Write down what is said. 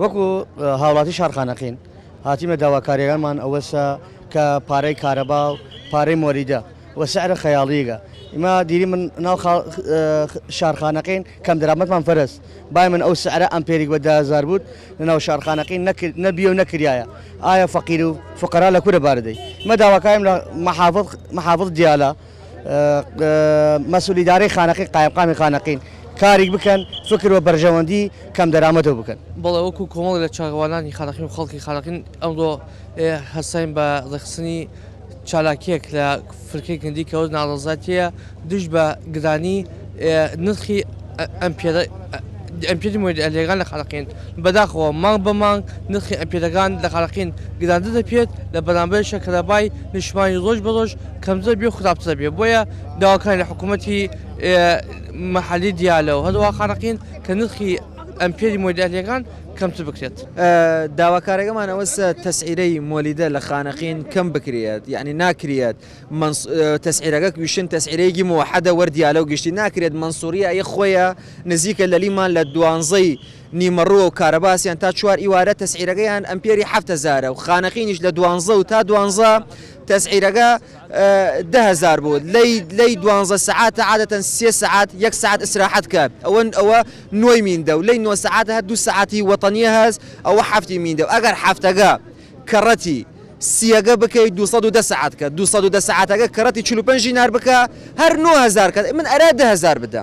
وەکو هاوڵاتی شار خانەقین هاتیمە داواکاریەکانمان ئەوەسە کە پارەی کارەبا و پارەی مۆلیدە وە سعر خەیاڵیگە ئیمە دیریمن ناو شار خانەقین کەم دەرامەتمان فەرەس بای من ئەو سعرە ئەمپێریگ وە 10000 بوود لەناو شار خانەقین نەبیە و نەکریایە ئایا فەقیر و فقەرا لە کورە باردەی ئیمە داواکاریم لە محافظ محافظ دیالە مەسئول ئیدارەی خانەقین قایمقامی خانەقین کاریگ بکەن فکر وە بەرژەوەندی کەم دەرامەتەو بکەن. بەڵێ وەکو کۆمەڵێک لە چالاکوانانی خانەقین و خەڵکی خانەقین ئەمڕۆ هەستاین بە ڕێکخستنی چالاکییەک لە فرکەی گەندی کە ئەو ناڕەزایەتییە دژ بە گرانی نرخی ئەمپێرە ئەمپێری مۆدێلەکان لە خانەقین بەداخەوە مانگ بە مانگ نرخی ئەمپێرەکان لە خانەقین گرانتر دەبێت لە بەرامبەریشە کەرەبای نیشتمانی ڕۆژ بە ڕۆژ کەمتر دەبێت و خراپتر دەبێت بۆیە داواکاری لە حکوومەتی مەحەلی دیالە و هەروەها خانەقین کە نرخی ئەمپێری مۆدێلەکان کەمتر بکرێت. داواکارەکەمان ئەوەسە تەسعیرەی مۆلیدە لە خانەقین کەم بکریەت یەعنی ناکریەت تەسعیرەگە کویشن تەسعیرەیگی موحدە وەرد دیالە و گشتی ناکرێت مەنسوریە ئەیە خوەیە نزیکە لەلیمان لە دوانزەی نیمەڕووە و کارەباسیان تا چوار ئیوارە تەسعیرەگەیان ئەمپێری هەفت هەزارە و خانەقینیش لە دوانزە و تا دوانزە تەسعیرەگە 10000 بوو لەی لەی دوانزە سەعاتە عادەتەن سێ سەعات یەک سەعات ئیسراحەت کە ئەوە ئەوە نۆی میندە و لەی نۆ سەعاتە هەر دوو سەعاتی وەتەنیە هەس ئەوە هەفتی میندە و ئەگەر هەفتەگە کەڕەتی سیەگە بکەی 210 سەعات کە 210 سەعاتەگە کەڕەتی 45 دینار بکە هەر 9000 کە من ئەرا 10000 بدەم.